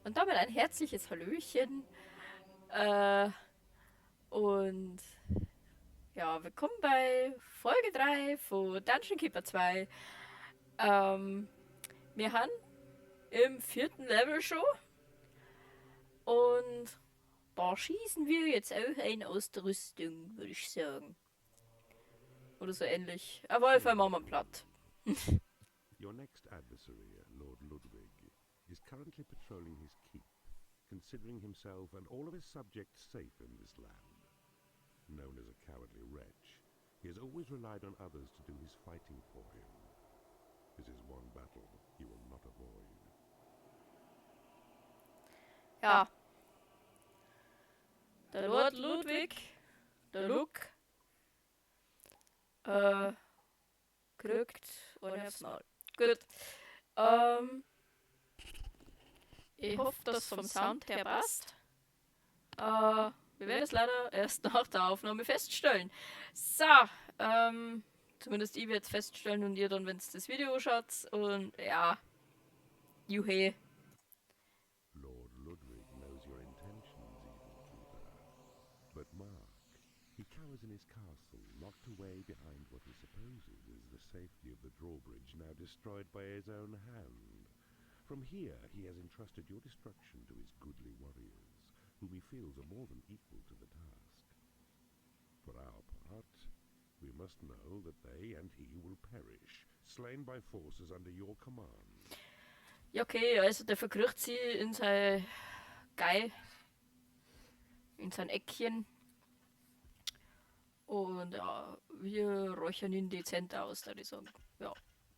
Und damit ein herzliches Hallöchen. Und ja, willkommen bei Folge 3 von Dungeon Keeper 2. Wir haben im 4. Level schon. Und da schießen wir jetzt auch ein aus der Rüstung, würde ich sagen. Oder so ähnlich. Auf jeden Fall machen wir platt. Your next adversary, Lord Ludwig, is currently patrolling his keep, considering himself and all of his subjects safe in this land. Known as a cowardly wretch, he has always relied on others to do his fighting for him. This is one battle he will not avoid. Ja. Der Lord Ludwig, der Luke, kriegt einen aufs Maul. Gut. Ich hoffe, dass vom Sound her passt. Wir werden es leider erst nach der Aufnahme feststellen. So, zumindest ich werde es feststellen und ihr dann, wenn's das Video schaut. Und ja, juhe. Lord Ludwig knows your intentions, Evenkeeper. But mark, he cowers in his castle, locked away behind what he supposes is the safety of the drawbridge now destroyed by his own hand. From here he has entrusted your destruction to his goodly warriors, whom he feels are more than equal to the task. For our part, we must know that they and he will perish, slain by forces under your command. Ja, okay, also der verkriecht sie in sein Geil, in sein Eckchen. Und ja, wir räuchern ihn dezent aus, da ich sagen. Ja,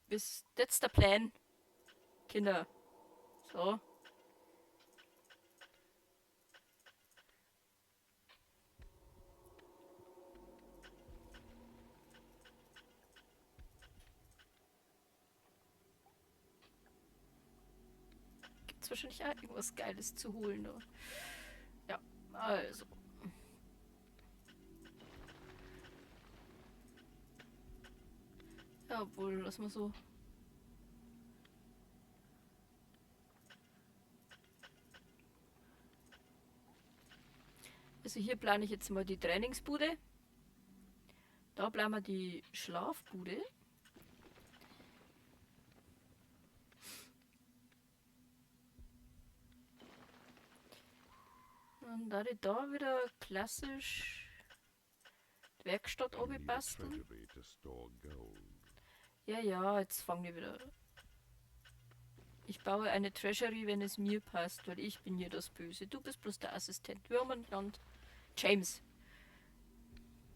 bis, that's the plan. Kinder. So. Gibt's wahrscheinlich auch irgendwas Geiles zu holen, oder? Ja, also. Ja, obwohl, lass mal so. Also hier plane ich jetzt mal die Trainingsbude. Da planen wir die Schlafbude. Und da die da wieder klassisch die Werkstatt You need a runterbasteln. treasury to store gold. Ja, ja, jetzt fangen wir wieder. Ich baue eine Treasury, wenn es mir passt, weil ich bin hier das Böse. Du bist bloß der Assistent. Wie haben wir ihn genannt? James.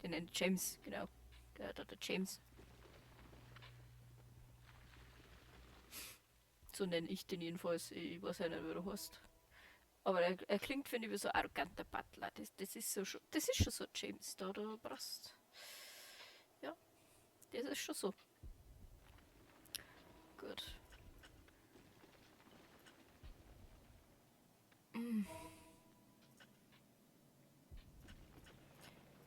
Den nennt James, genau. Der James. So nenne ich den jedenfalls. Ich weiß ja nicht, wie der heißt. Aber er klingt, finde ich, wie so ein arroganter Butler. Das ist schon so James da, da brauchst. Ja, das ist schon so. Gut.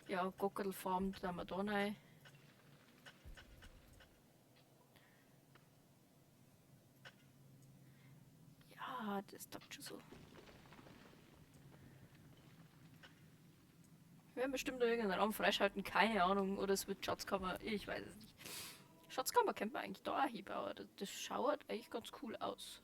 Ja, Gockelfarm, da haben wir da rein. Ja, das taugt schon so. Wir werden bestimmt noch irgendeinen Raum freischalten, keine Ahnung. Oder es wird Schatzkammer, ich weiß es nicht. Schatzkammer kennt man eigentlich da auch hinbauen. Das schaut eigentlich ganz cool aus.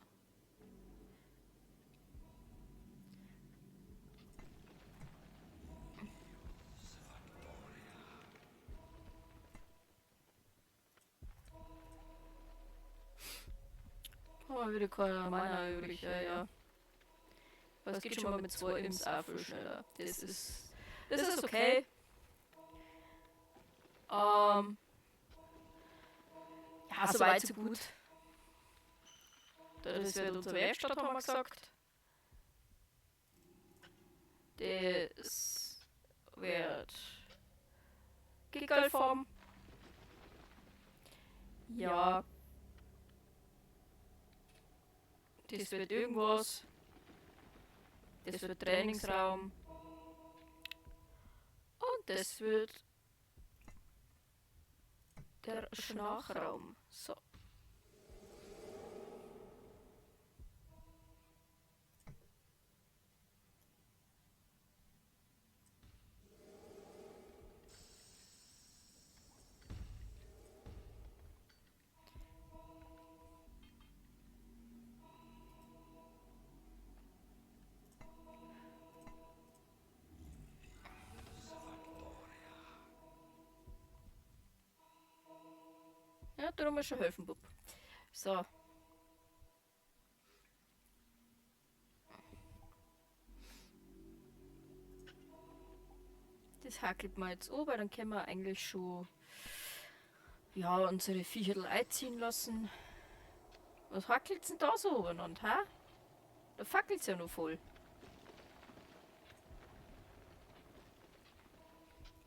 Oh, wieder keine Mana übrig, ja, ja. Aber es geht schon mal mit 2 Imps auch viel schneller. Das ist okay. Ja, so weit, so gut. Das wird unsere Werkstatt, haben wir gesagt. Das wird Giggalform. Ja. Das wird irgendwas. Das wird Trainingsraum. Und das wird der Schnachraum. So. du mir schon helfen, Bub. So. Das hackelt man jetzt an, weil dann können wir eigentlich schon, ja, unsere Viecherl einziehen lassen. Was hackelt's denn da so umeinander, hä? Da fackelt's ja noch voll.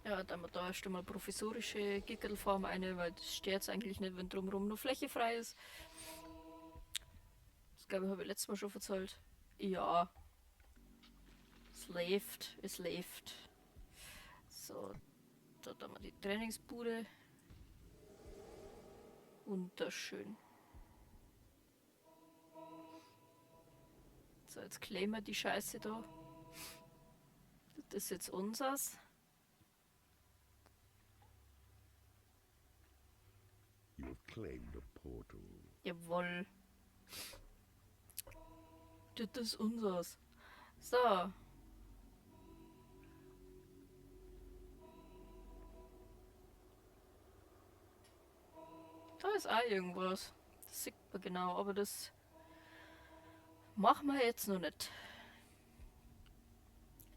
Ja, dann haben wir da erst einmal provisorische Gickelform eine, weil das stört's eigentlich nicht, wenn drumherum noch Fläche frei ist. Das glaube ich, habe ich letztes Mal schon erzählt. Ja. Es lebt, es lebt. So, da haben wir die Trainingsbude. Wunderschön. So, jetzt claimen wir die Scheiße da. Das ist jetzt unseres. You have claimed a portal. Jawohl. Das ist unseres. So. Da ist auch irgendwas. Das sieht man genau, aber das machen wir jetzt noch nicht.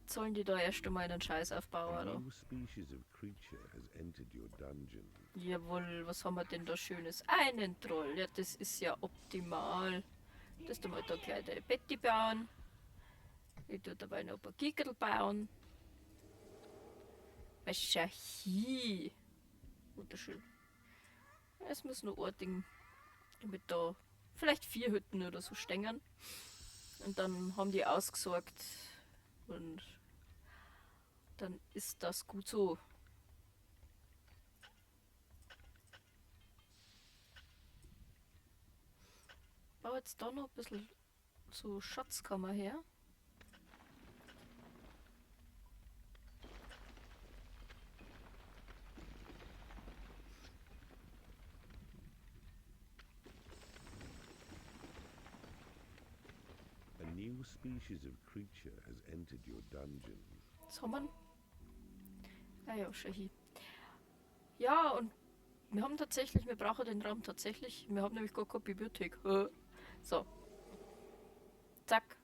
Jetzt sollen die da erst einmal einen Scheiß aufbauen, A oder? new species of creature has entered your dungeon. Jawohl, was haben wir denn da Schönes? Einen Troll. Ja, das ist ja optimal. Das tun wir da gleich die Betty bauen. Ich tue dabei noch ein paar Gickerl bauen. Was schau hier. Wunderschön. Es muss nur ein Ding, damit da vielleicht 4 Hütten oder so stängern. Und dann haben die ausgesorgt. Und dann ist das gut so. Baue jetzt da noch ein bisschen so Schatzkammer her. A new species of creature has entered your dungeon. Was haben wir denn? Ah ja, schau hier. Ja, und wir haben tatsächlich, wir brauchen den Raum tatsächlich. Wir haben nämlich gar keine Bibliothek. So. Zack.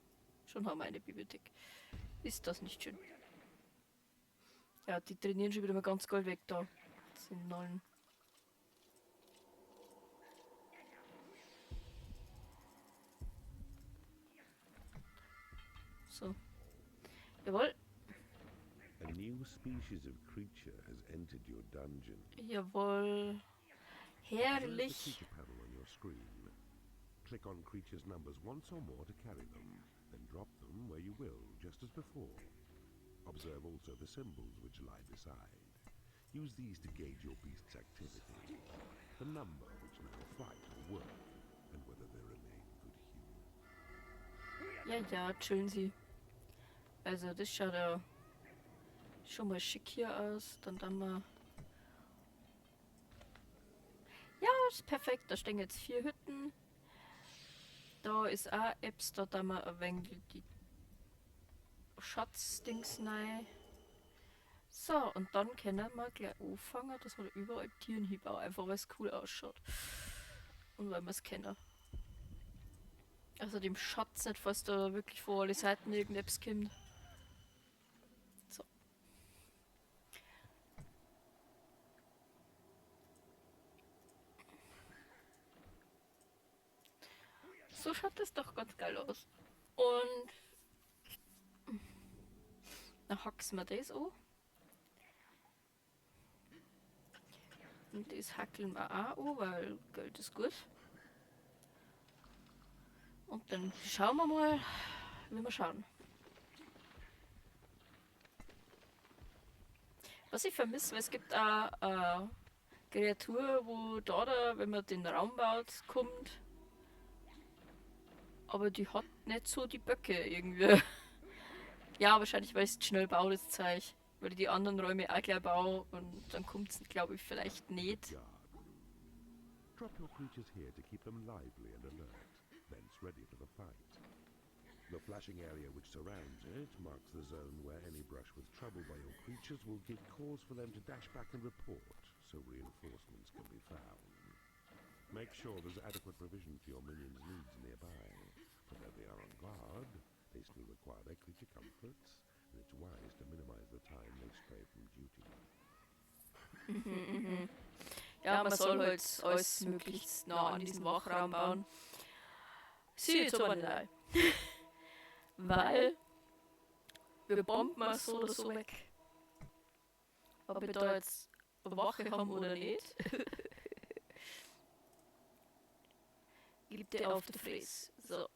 Schon haben wir eine Bibliothek. Ist das nicht schön? Ja, die trainieren schon wieder mal ganz geil weg da. Das sind Nollen. So. Jawohl. A new species of creature has entered your dungeon. Jawohl. Herrlich. Observe the creature panel on your screen. Click on creatures' numbers once or more to carry them, then drop them where you will, just as before. Observe also the symbols which lie beside. Use these to gauge your beast's activity, the number which now fight or work, and whether they remain good humor. Ja, ja, chillen Sie. Also das schaut ja schon mal schick hier aus. Dann dann mal. Ja, ist perfekt. Da stehen jetzt 4 Hütten. Da ist auch Apps, da da mal ein wenig die Schatzdings rein. So, und dann können wir gleich anfangen, dass wir da überall Tieren hinbauen, einfach weil's cool ausschaut. Und weil wir's kennen. Außerdem schaut's nicht, falls da wirklich vor alle Seiten irgendetwas kommt. So. So schaut das doch ganz geil aus. Und dann hacken wir das an. Und das hackeln wir auch an, weil Geld ist gut. Und dann schauen wir mal, wie wir schauen. Was ich vermisse, weil es gibt auch eine Kreatur, wo da, wenn man den Raum baut, kommt. Aber die hat nicht so die Böcke irgendwie. Ja, wahrscheinlich, weil ich es schnell baue, das Zeug. Weil ich die anderen Räume auch gleich baue und dann kommt's, glaub ich, vielleicht nicht. Drop your creatures here to keep them lively and alert, thence ready for the fight. The flashing area which surrounds it marks the zone where any brush with trouble by your creatures will give cause for them to dash back and report, so reinforcements can be found. Make sure there's adequate provision for your minions' needs nearby, for though they are on guard, they still require their creature comforts, and it's wise to minimize the time they stray from duty. Ja, man soll halt alles möglichst nah an diesem Wachraum bauen. Sie jetzt aber nicht ein. Weil wir bomben mal so oder so weg. Ob wir da jetzt eine Wache haben oder nicht. Gibt er auf die Fresse. So.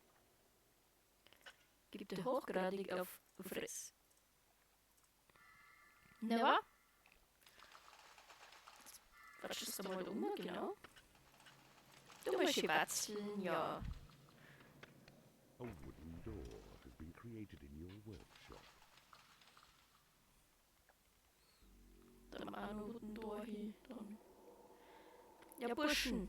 Gibt er hochgradig auf die Fresse. Na wa? Was ist da mal um, genau? Du musst schön watzeln, ja. A wooden door has been created in your workshop. Da haben wir auch noch wooden door hier dran. Ja, Burschen.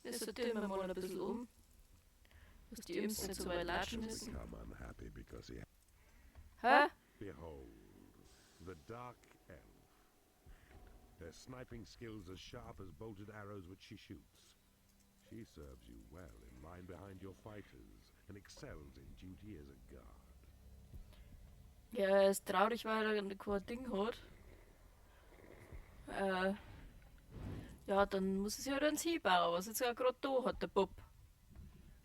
Das sortieren wir mal ein bisschen um. Dass die Imps nicht so weit latschen müssen. Become unhappy because he Hä? Behold, the dark elf. Her sniping skills as sharp as bolted arrows which she shoots. She serves you well in line behind your fighters and excels in duty as a guard. Ja, er ist traurig, weil er kein Ding hat. Ja, dann muss er sich halt einen hinbauen, was jetzt ja grad da hat, der Bub.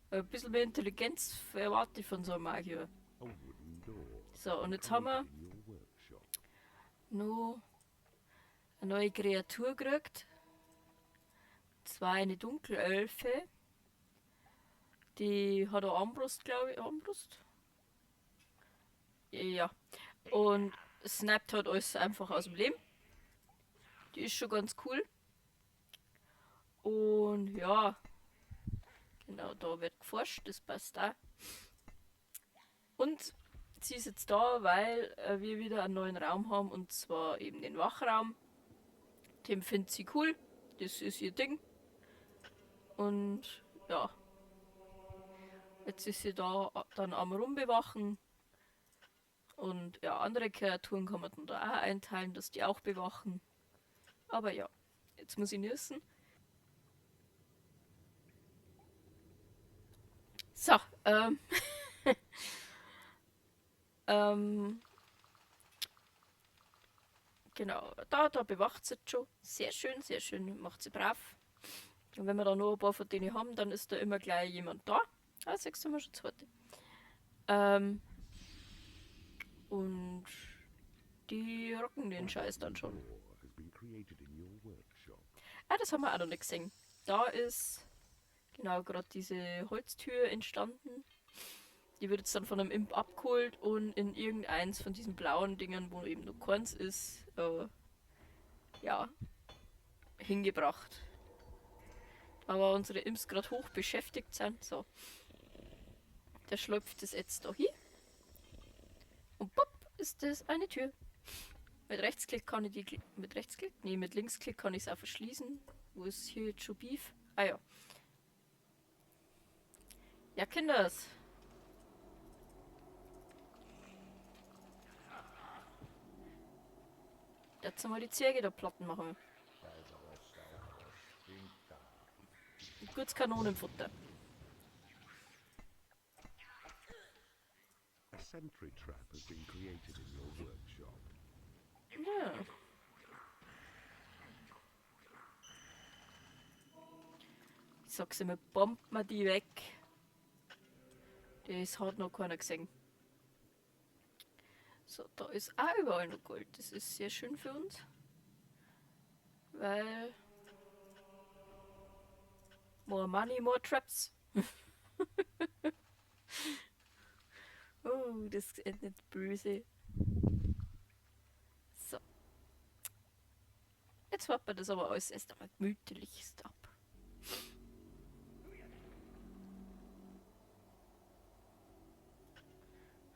Ein bisschen mehr Intelligenz erwarte ich von so einem Magier. A wooden door. So, und jetzt haben wir In your workshop. noch eine neue Kreatur gekriegt. Und zwar eine Dunkelelfe. Die hat eine Armbrust, glaub ich. Armbrust? Ja. Und snappt halt alles einfach aus dem Leben. Die ist schon ganz cool. Und ja. Genau, da wird geforscht, das passt auch. Und sie ist jetzt da, weil wir wieder einen neuen Raum haben, und zwar eben den Wachraum. Den findet sie cool, das ist ihr Ding. Und ja, jetzt ist sie da dann am Rumbewachen. Und ja, andere Kreaturen kann man dann da auch einteilen, dass die auch bewachen. Aber ja, jetzt muss ich niesen. So, genau, da bewacht sie jetzt schon. Sehr schön, sehr schön, macht sie brav. Und wenn wir da noch ein paar von denen haben, dann ist da immer gleich jemand da. Ah, siehst du mal schon zweite. Und die rocken den Scheiß dann schon. Ah, das haben wir auch noch nicht gesehen. Da ist genau grad diese Holztür entstanden. Die wird jetzt dann von einem Imp abgeholt und in irgendeins von diesen blauen Dingern, wo eben noch keins ist, ja, hingebracht. Aber unsere Imps grad hoch beschäftigt sind. So. Der schlüpft es jetzt da hin. Und bupp, ist das eine Tür. Mit Rechtsklick kann ich die mit Rechtsklick? Nee, mit Linksklick kann ich's auch verschließen. Wo ist hier jetzt schon Beef? Ah ja. Ja, Kinders. Jetzt mal die Zwerge da Platten machen. Und kurz Kanonenfutter. A sentry trap has been created in your workshop. Ja. Ich sag's immer, bombt man die weg. Das hat noch keiner gesehen. So, da ist auch überall noch Gold. Das ist sehr schön für uns. Weil... More money, more traps. Oh, das ist nicht böse. So. Jetzt warten wir das aber alles erst einmal gemütlichst ab.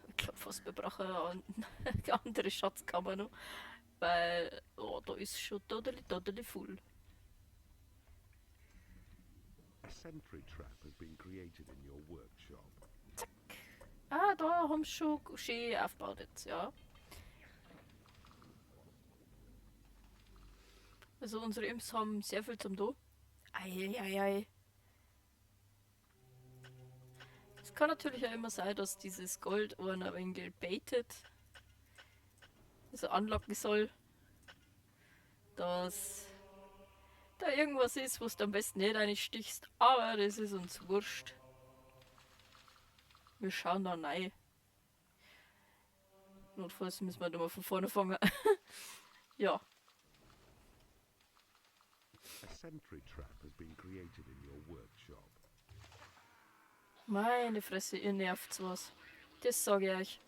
Ich glaub fast fast, wir brauchen eine andere Schatzkammer noch. Weil, oh, da ist schon totally, totally full. A sentry trap has been created in your workshop. Zack. Ah, da haben sie schon schön aufgebaut jetzt, ja. Also unsere Imps haben sehr viel zum Do. Ei, ei, ei. Es kann natürlich auch immer sein, dass dieses Gold einen ein wenig baitet. Also anlocken soll. Dass da irgendwas ist, was du am besten nicht reinstichst. Aber das ist uns wurscht. Wir schauen da rein. Notfalls müssen wir da mal von vorne fangen. Ja. A sentry trap has been created in your workshop. Meine Fresse, ihr nervt's was. Das sag ich euch.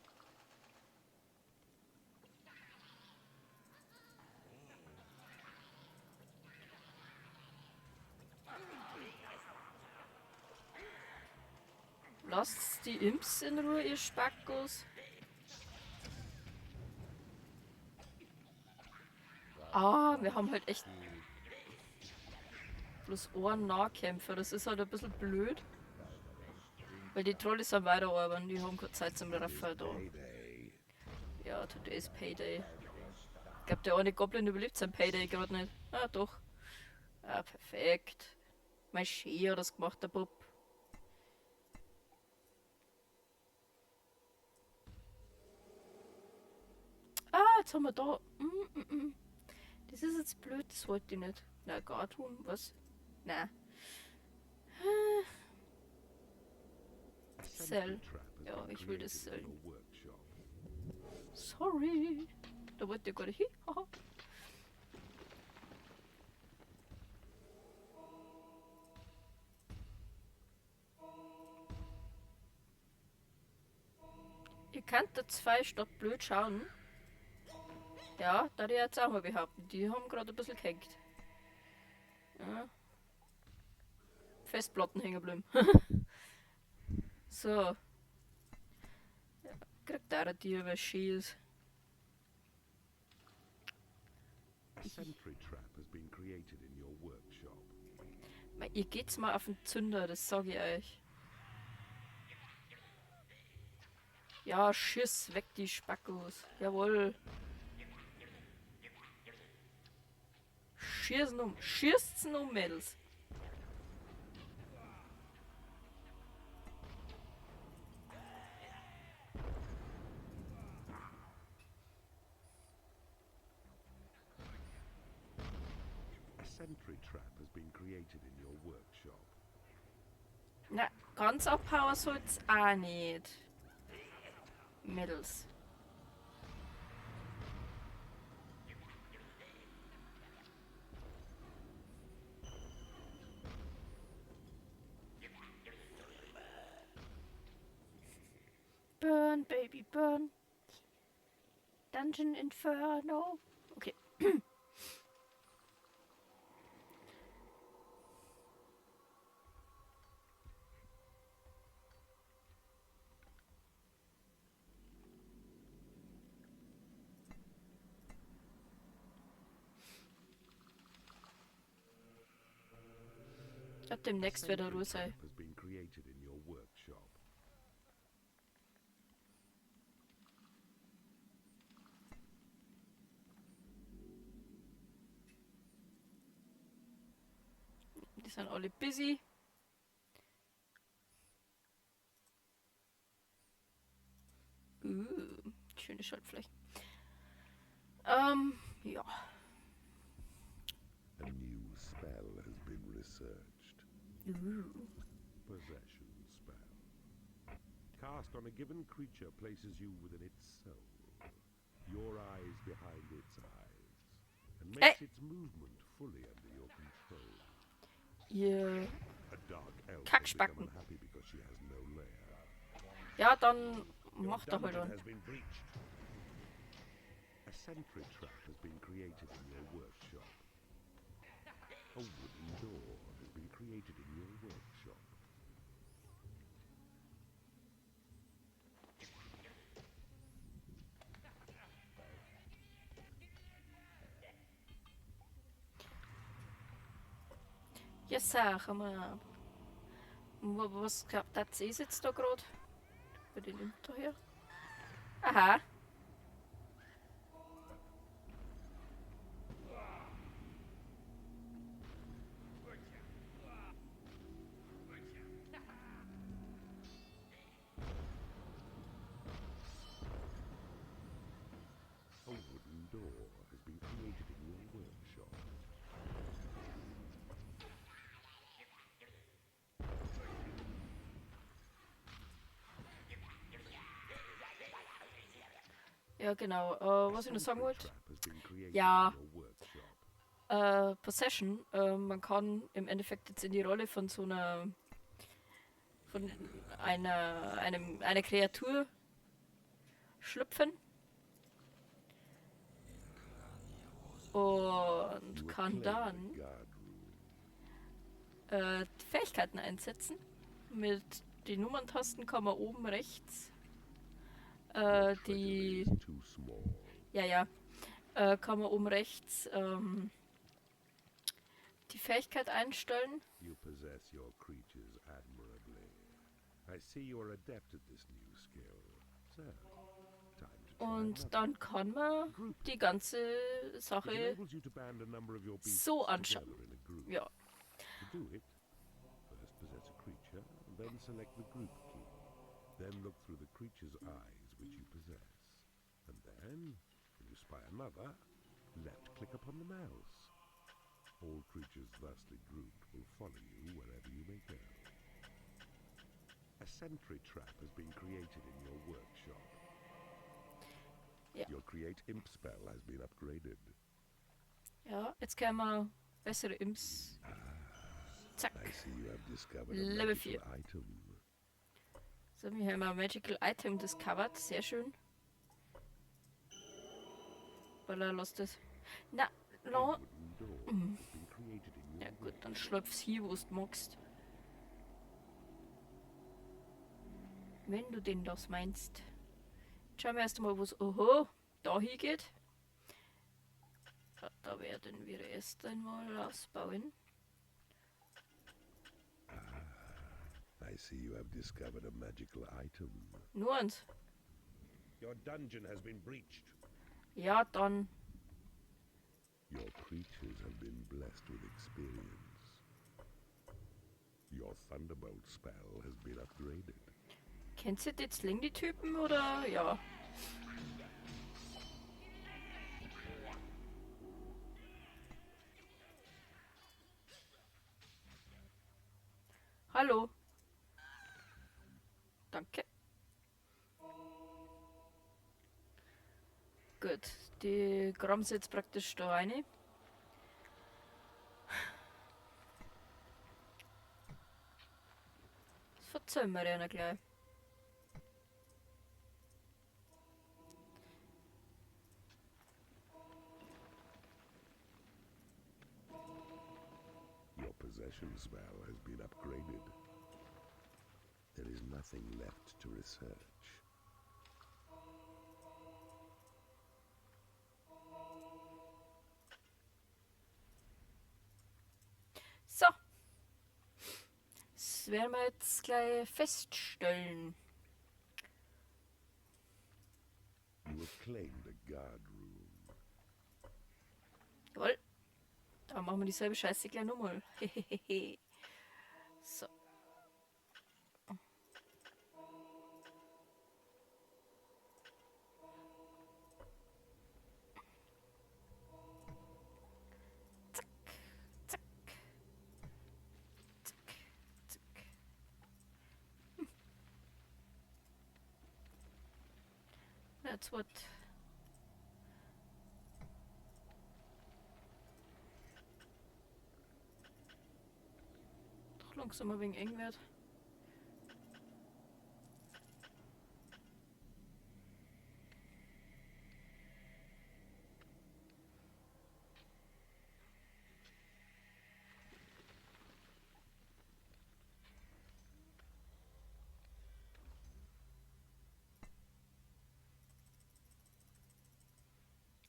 Lasst die Imps in Ruhe, ihr Spackos. Ah, wir haben halt echt bloß einen Nahkämpfer. Das ist halt ein bisschen blöd. Weil die Trolle sind weiterarbeiten, die haben keine Zeit zum Raffen da. Ja, today is Payday. Ich glaub, der eine Goblin überlebt sein Payday grad nicht. Ah, doch. Ah, perfekt. Mein Schee hat das gemacht, der Bub. Ah, jetzt haben wir da. Das ist jetzt blöd, das wollte ich nicht. Na, Gartum, was? Na. Sell. Ja, ich will das sellen. Sorry. Da wollte ich gar nicht hin. Haha. Ihr könnt da zwei statt blöd schauen. Ja, da die jetzt auch mal behaupten. Die haben gerade ein bisschen gehängt. Ja. Festplatten hängen geblieben. So. Ja, kriegt der die, weil schön ist. A sentry trap has been created in your workshop. Mei, ihr geht's mal auf den Zünder, das sag ich euch. Ja, schiss, weg die Spackos. Jawohl. Schießen um. Schießt's um, Mädels. A sentry trap has been created in your workshop. Na, ganz abhauen soll's auch nicht. Mädels. Burn, Baby, burn. Dungeon Inferno. Okay. Ich glaub, demnächst wird er Ruhe sein. Has been created in your workshop. Die sind alle busy. Schöne Schaltflächen. Ja. A new spell has been researched. Possession spell. Cast on a given creature places you within its soul. Your eyes behind its eyes. And makes its movement fully under your control. Ihr A dark elf has become Kackspacken. unhappy because she has no lair. Ja, dann Your macht er halt dungeon an. has been breached. A sentry trap has been created in your workshop. A wooden door has been created in your workshop. Ja, sag mal. Was das ist jetzt da gerade? Bei den nimmt da her? Aha. A wooden door has been created in your workshop. Ja, genau. A Was ich noch sagen sentry wollte? trap has been created Ja. in your workshop. Possession. Man kann im Endeffekt jetzt in die Rolle von so einer, von einer, einem, einer Kreatur schlüpfen. Und You have kann claimed a dann guard room. Fähigkeiten einsetzen. Mit den Nummerntasten kann man oben rechts Your treasury die is too small. Ja, ja. Kann man oben rechts die Fähigkeit einstellen. You possess your creatures admirably. I see you are adept at this new skill. So, time to try Und another. dann kann man Grouping. die ganze It Sache enables you to band a number of your beasts so anschauen. together in a group. Ja. To do it, first possess a creature, then select the group key. Then look through the creature's eyes which you possess. And then, when you spy another, left click upon the mouse. All creatures thusly grouped will follow you wherever you may go. A sentry trap has been created in your workshop. Ja. Your create imp spell has been upgraded. Ja, jetzt können wir bessere Imps. Zack. I see you have discovered a Level magical 4. item. So, wir haben ein Magical Item discovered. Sehr schön. Weil er lässt es. Na, A no. wooden door has been created in your Ja gut, dann workshop. schlüpf's hier, wo du magst. Wenn du denn das meinst. Schauen wir erst mal, wo's, oho, da hingeht. Ja, da werden wir erst einmal ausbauen. I see you have discovered a magical item. Nur eins. Your dungeon has been breached. Ja, dann. Your creatures have been blessed with experience. Your thunderbolt spell has been upgraded. Kennst du die jetzt die Typen oder? Ja. Hallo. Danke. Gut, die graben sie jetzt praktisch da rein. Das verzeihen wir ja gleich. Your possession spell has been upgraded. There is nothing left to research. So. Das werden wir jetzt gleich feststellen. You have claimed a guard room. Jawohl. Da machen wir dieselbe Scheiße gleich nochmal. Hehehe. So. Zack, zack. Zack, zack. That's what. Doch langsam ein wenig eng wird.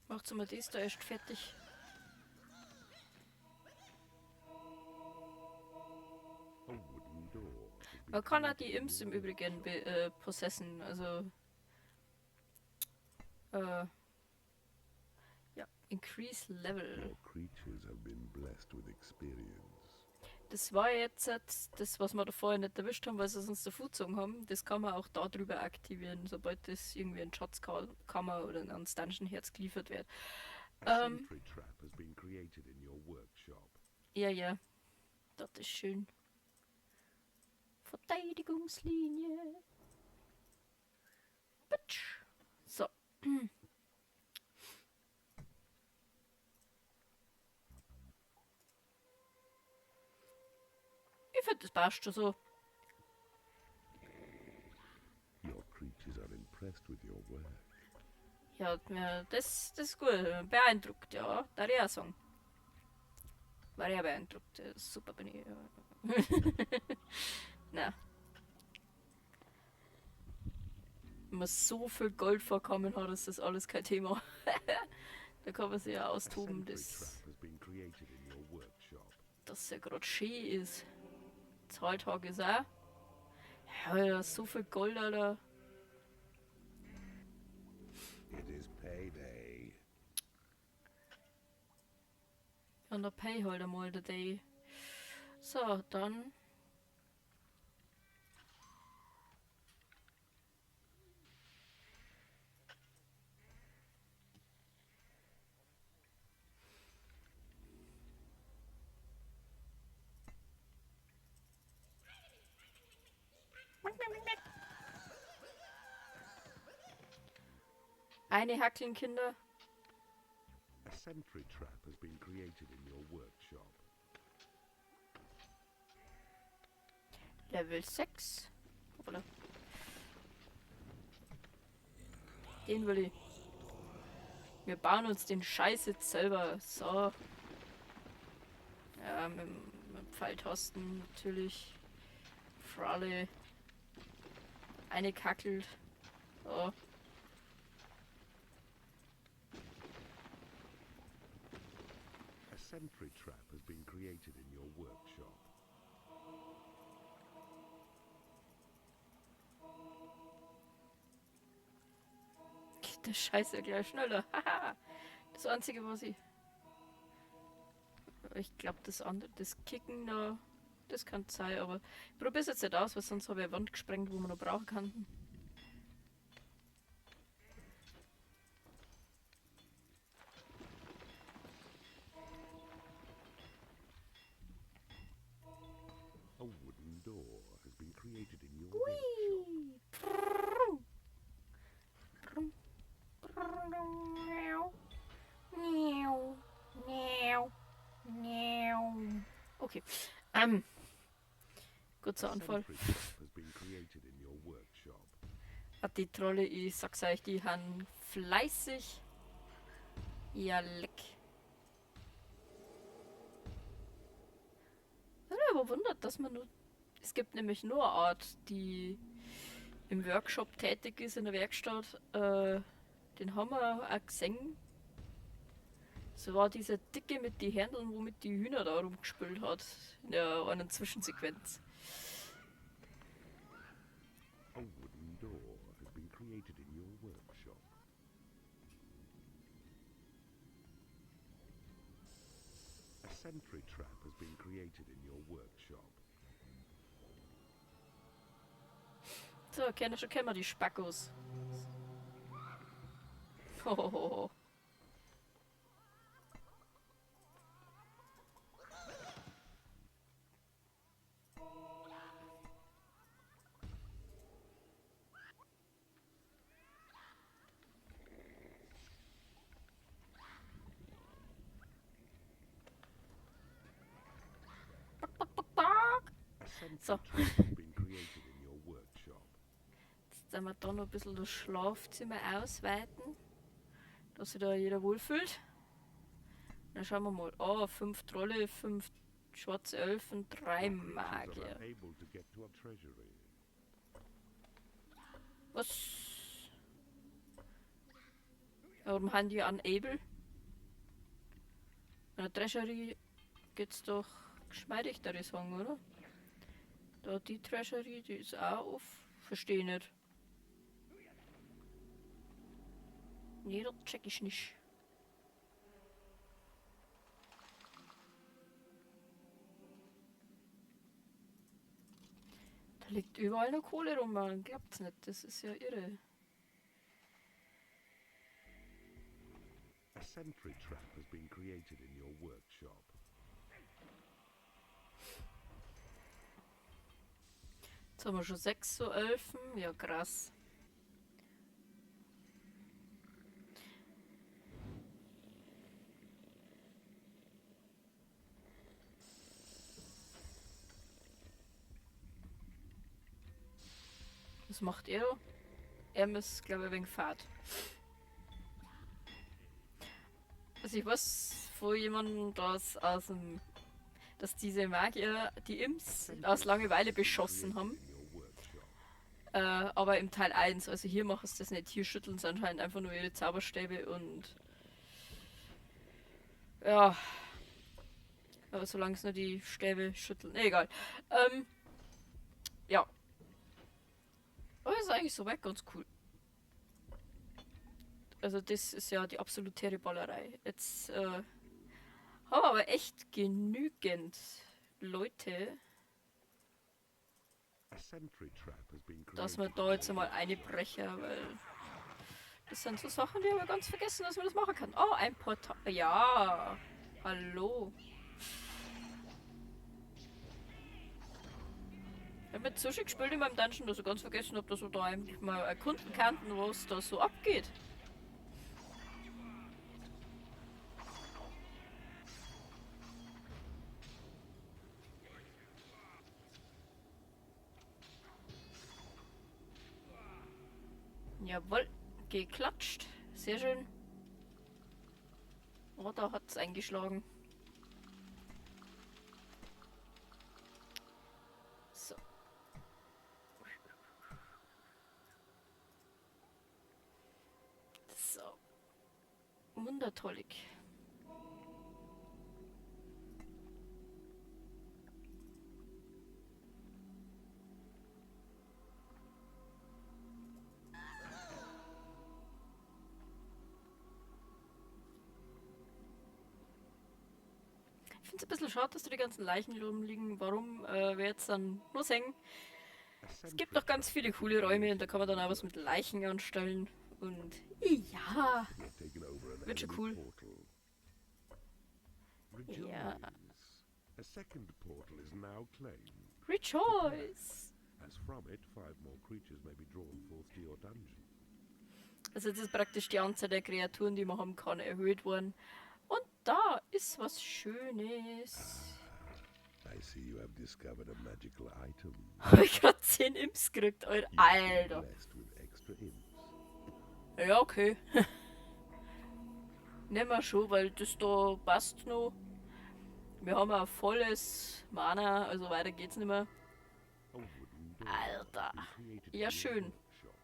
Macht's mal das da erst fertig. Man kann auch die Imps im Übrigen possessen, also ja, increase level. Your creatures have been blessed with experience. Das war jetzt das, was wir da vorher nicht erwischt haben, weil sie uns davor gezogen haben. Das kann man auch darüber aktivieren, sobald das irgendwie in Schatzkammer oder ans Dungeon Herz geliefert wird. A sentry trap has been created in your workshop. Ja, ja. Das ist schön. Verteidigungslinie. Bitch. So. Ich find, das passt schon so. Your creatures are impressed with your work. Ja, ja, das ist gut. Beeindruckt, ja. Da ich auch sagen. War ich auch beeindruckt. Super bin ich. Ja. Na. Wenn man so viel Gold vorkommen hat, ist das alles kein Thema. Da kann man sich ja austoben, A sentry trap has been created in your workshop. dass ja grad schön ist. Zahltag ist auch. Ja, da ist so viel Gold, Alter. It is payday. Ja, und der Pay halt einmal der Day. So, dann. Eine hackeln, Kinder. A sentry trap has been created in your workshop. Level 6. Hoppala. Den will ich. Wir bauen uns den Scheiß jetzt selber. So. Ja, mit Pfeiltasten natürlich. Fralle. Eine kackelt. So. A sentry trap has been created in your workshop. Geht der Scheiß ja gleich schneller. Haha. Das Einzige, was ich... Ich glaub, das andere, das Kicken da, das kann sein, aber ich probier's jetzt nicht aus, weil sonst hab ich eine Wand gesprengt, wo man noch brauchen kann. A wooden door has been created in your Ui. workshop. Okay. Kurzer Anfall. Sentry trap has been created in your workshop. Hat die Trolle, ich sag's euch, die haben fleißig. Ja, leck. Was mich aber wundert, dass man nur. Es gibt nämlich nur eine Art, die im Workshop tätig ist, in der Werkstatt. Den haben wir auch gesehen. So war dieser Dicke mit den Händeln, womit die Hühner da rumgespült hat. In der einen Zwischensequenz. A wooden door has been created in your workshop. A sentry trap has been created in your workshop. So, schon kennen wir die Spackos. Hohoho. So. Jetzt werden wir da noch ein bisschen das Schlafzimmer ausweiten, dass sich da jeder wohlfühlt. Dann schauen wir mal. Oh, 5 Trolle, 5 schwarze Elfen, 3 Magier. Was? Warum haben die unable? In der Treasury geht's doch geschmeidig, da ich sagen, oder? Da die Treasury, die ist auch auf. Verstehe ich nicht. Nee, das check ich nicht. Da liegt überall noch Kohle rum, man glaubt's nicht. Das ist ja irre. A sentry trap has been created in your workshop. Jetzt haben wir schon 6 so Elfen. Ja, krass. Was macht er? Er muss, glaube ich, ein wenig Fahrt. Also ich weiß von jemandem, dass aus dem, dass diese Magier die Imps aus Langeweile beschossen haben. Aber im Teil 1, also hier machen sie das nicht, hier schütteln sie anscheinend einfach nur ihre Zauberstäbe und ja. Aber solange es nur die Stäbe schütteln, egal. Ja. Aber ist eigentlich soweit ganz cool. Also das ist ja die absolute Ballerei. Jetzt haben wir aber echt genügend Leute, dass wir da jetzt einmal einbrechen, weil das sind so Sachen, die haben wir ganz vergessen, dass man das machen kann. Oh, ein Portal. Ja, hallo. Ich hab jetzt so schön gespielt in meinem Dungeon, dass ich ganz vergessen hab, dass wir da eigentlich mal erkunden könnten, was da so abgeht. Jawohl, geklatscht. Sehr schön. Oh, da hat's eingeschlagen. So. So. Wundertollig. Ich find's ein bisschen schade, dass da die ganzen Leichen rumliegen. Warum wir jetzt dann nur singen? Es gibt noch ganz viele coole Räume und da kann man dann auch was mit Leichen anstellen. Und ja, wird schon cool. Ja. Rejoice! Also jetzt ist praktisch die Anzahl der Kreaturen, die man haben kann, erhöht worden. Und da ist was Schönes. I see you have discovered a magical item. Hab ich grad 10 Imps gekriegt, Alter. You've been Alter. blessed with extra imps. Ja, okay. Nehmen wir schon, weil das da passt noch. Wir haben ein volles Mana, also weiter geht's nicht mehr. A wooden door Alter. has been created Ja, in your schön. workshop.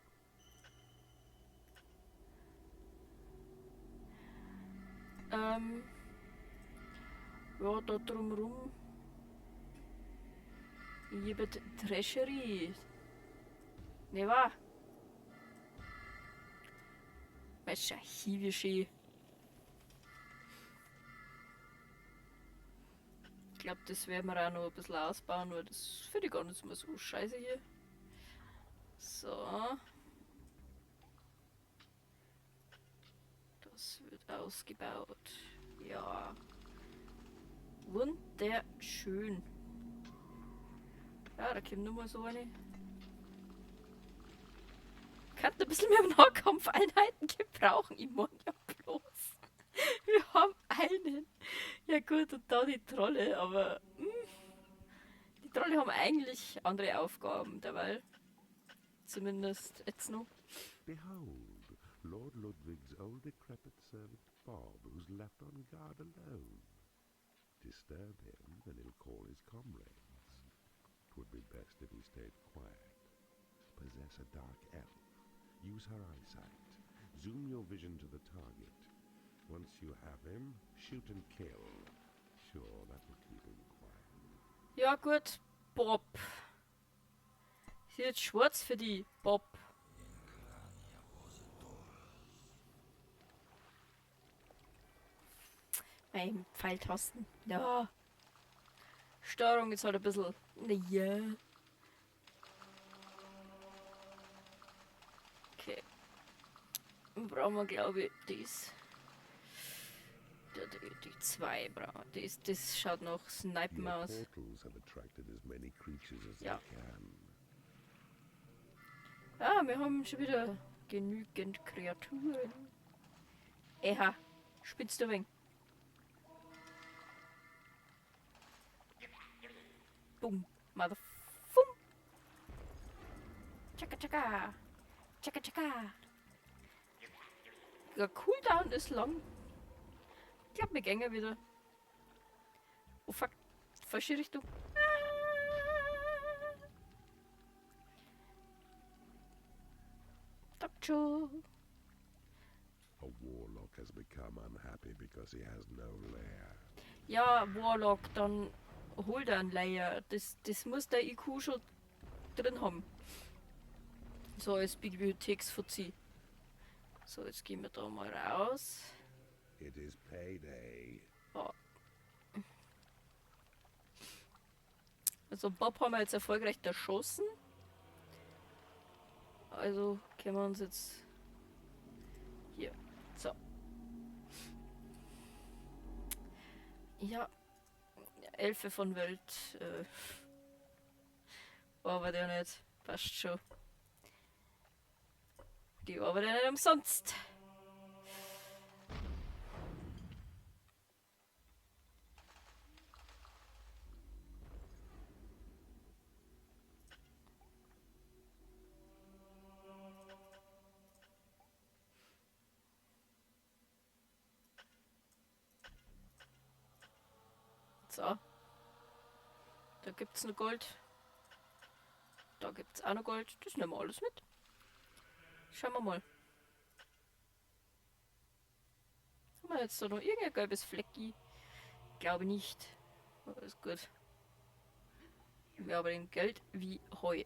Ja, da drumrum. Jebet Treasury. Ne, wa? Weißt du, hier wie schön. Ich glaub, das werden wir auch noch ein bisschen ausbauen, weil das finde ich gar nicht mehr so scheiße hier. So. Das wird ausgebaut. Ja. Wunderschön. Ja, da kommt nur mal so eine. Könnte ein bisschen mehr Nahkampfeinheiten gebrauchen. Ich mein ja bloß. Wir haben einen. Ja gut, und da die Trolle, aber... die Trolle haben eigentlich andere Aufgaben derweil. Zumindest jetzt noch. Behold, Lord Ludwig's old decrepit servant Bob, who's left on guard alone. Disturb him and he'll call his comrades. Twould be best if he stayed quiet. Possess a dark elf. Use her eyesight. Zoom your vision to the target. Once you have him, shoot and kill. Sure, that will keep him quiet. Ja gut, Bob. Ist jetzt schwarz für die, Bob. Mein Pfeiltasten. Ja. Steuerung ist halt ein bisschen. Naja. Okay. Dann brauchen wir, glaube ich, das. Die zwei brauchen wir. Das schaut nach Snipen Your aus. portals have attracted as many creatures as Ja. they can. Ah, wir haben schon wieder genügend Kreaturen. Eha, spitzt du ein wenig. Boom, motherfum. Tschakka, tschakka. Tschakka, tschakka. Der Cooldown ist lang. Ich glaub, wir gehen wieder. Oh fuck, falsche Richtung. Ah. Topcho. A warlock has become unhappy because he has no lair. Ja, Warlock, dann hol dir einen Lair. Das muss der IQ schon drin haben. So, als Bibliotheksfuzzi. So, jetzt gehen wir da mal raus. It is payday. Oh. Also Bob haben wir jetzt erfolgreich erschossen. Also können wir uns jetzt hier. So. Ja. Elfe von Welt. Aber der nicht. Passt schon. Die arbeitet ja nicht umsonst. So. Da gibt's noch Gold. Da gibt's auch noch Gold. Das nehmen wir alles mit. Schauen wir mal. Haben wir jetzt da noch irgendein gelbes Flecki? Glaube nicht. Alles gut. Wir haben den Geld wie Heu.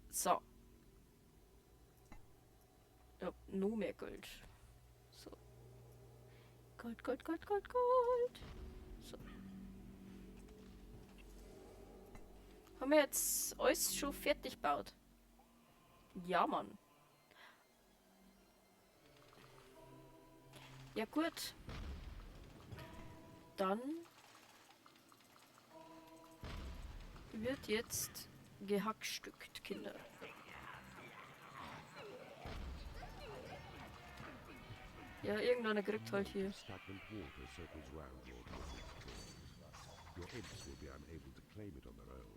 So. Ja, noch mehr Gold. So. Gold, Gold, Gold, Gold, Gold. So. Haben wir jetzt alles schon fertig gebaut? Ja, Mann. Ja, gut. Dann wird jetzt gehackstückt, Kinder. Ja, irgendeiner kriegt halt hier. Stagnant water circles round Lord Ludwig's claws. Your imps will be unable to claim it on their own.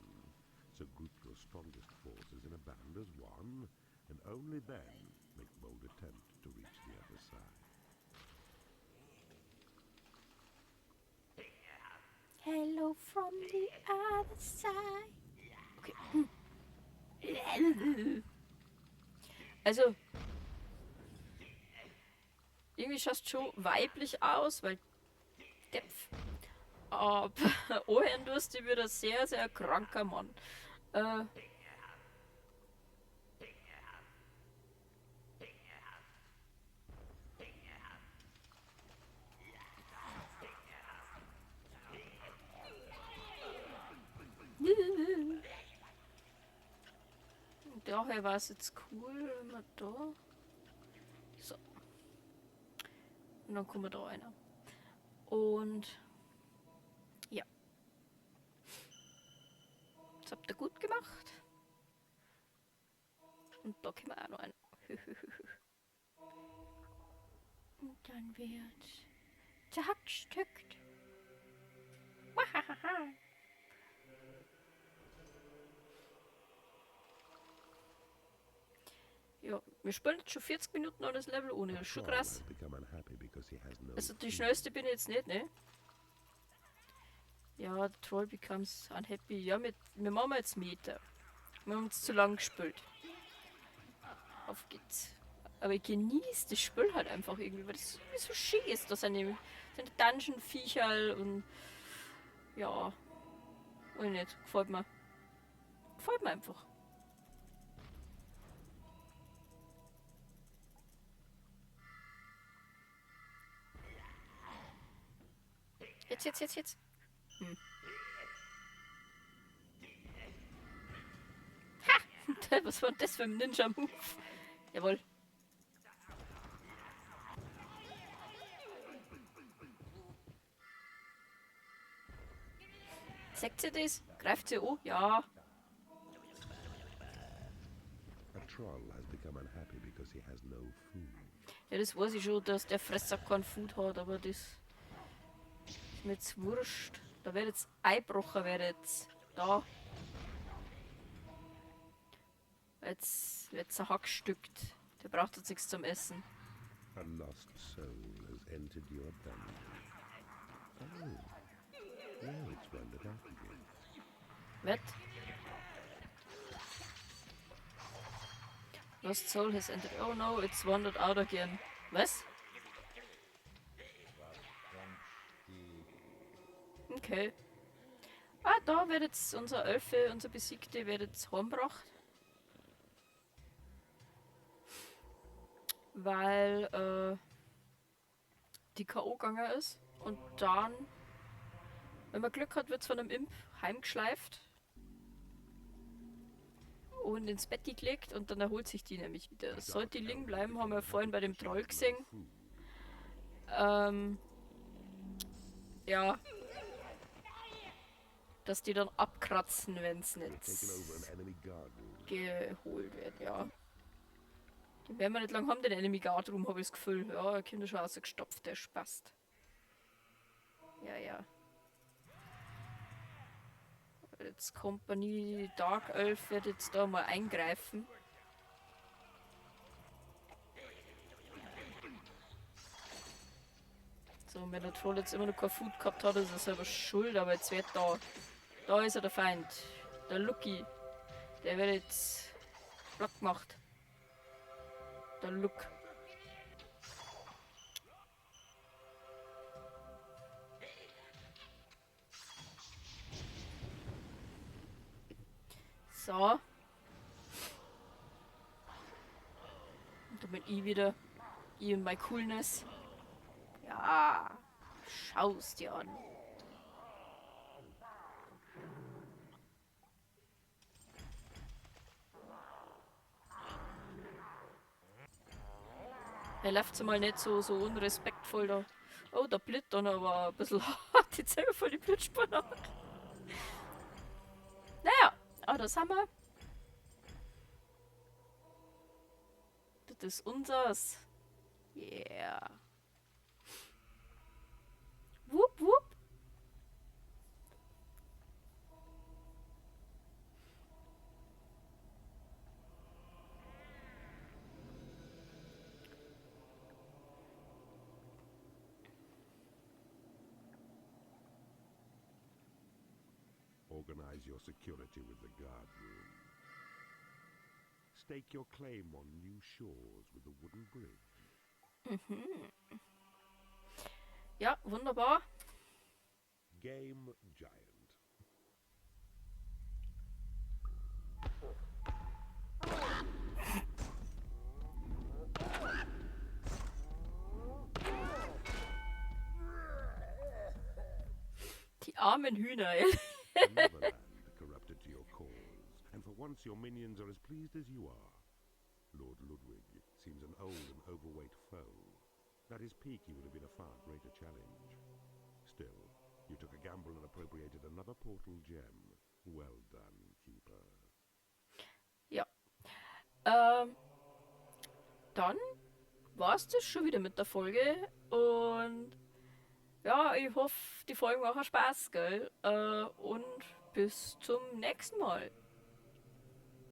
So group your strongest forces in a band as one, and only then make bold attempt to reach the other side. Hello from the other side. Okay. Also, irgendwie schaust schon weiblich aus, weil Depf. Aber anhören tust du wieder sehr, sehr kranker Mann. Daher war es jetzt cool, wenn wir da. So. Und dann kommen wir da einer. Und ja. Das habt ihr gut gemacht. Und da können wir auch noch einen. Und dann wird zerhackstückt. Wahahaha. Ja, wir spielen jetzt schon 40 Minuten an das Level ohne. Das ist schon krass. Also die schnellste bin ich jetzt nicht, ne? Ja, der Troll becomes unhappy. Ja, wir machen jetzt Meter. Wir haben uns zu lang gespielt. Auf geht's. Aber ich genieße das Spiel halt einfach irgendwie, weil das irgendwie so schön ist, dass seine Dungeon-Viecherl und ja, weiß nicht, gefällt mir. Gefällt mir einfach. Jetzt, jetzt, jetzt, jetzt. Ha! Was war denn das für ein Ninja-Move? Jawohl. Seht ihr das? Greift sie an? Ja. A troll has become unhappy because he has no food. Ja, das weiß ich schon, dass der Fresser kein Food hat, aber das ist mir jetzt wurscht. Da wird jetzt eingebrochen, wird jetzt da. Jetzt wird zerhackstückt. Der braucht jetzt nichts zum Essen. A lost soul has entered your dungeon. Oh, now it's wandered out again. What? Lost soul has entered. Oh no, it's wandered out again. Was? Okay. Ah, da wird jetzt unser Elfe, unser Besiegte, wird jetzt heimgebracht. Weil die K.O. gegangen ist. Und dann, wenn man Glück hat, wird's von einem Imp heimgeschleift. Und ins Bett gelegt und dann erholt sich die nämlich wieder. Sollte die liegen bleiben, haben wir vorhin bei dem Troll gesehen. Ja. Dass die dann abkratzen, wenn's nicht geholt wird, ja. Den werden wir nicht lang haben, den Enemy Guard Room, hab ich das Gefühl. Ja, er kommt schon rausgestopft, der Spast. Ja, ja. Jetzt Kompanie Dark Elf wird jetzt da mal eingreifen. So, wenn der Troll jetzt immer noch kein Food gehabt hat, ist er selber schuld, aber jetzt wird da. Da ist er der Feind. Der Lucky. Der wird jetzt platt gemacht. Der Luck. So. Und dann bin ich wieder. Ich und my Coolness. Ja. Schau's dir an. Er läuft mal nicht so unrespektvoll da. Oh, der Blit dann aber ein bisschen hart. Die Zähne voll die Blutspur nach. Naja, aber das haben wir. Das ist unsers. Yeah. Wupp, wupp. Organize your security with the guard room. Stake your claim on new shores with the wooden bridge. Ja, wunderbar. Game Giant. Die armen Hühner, ey. Another land corrupted to your cause, and for once your minions are as pleased as you are. Lord Ludwig seems an old and overweight foe. At his peak, he would have been a far greater challenge. Still, you took a gamble and appropriated another portal gem. Well done, Keeper. Ja. Dann war's das schon wieder mit der Folge und ja, ich hoffe, die Folgen machen Spaß, gell? Und bis zum nächsten Mal.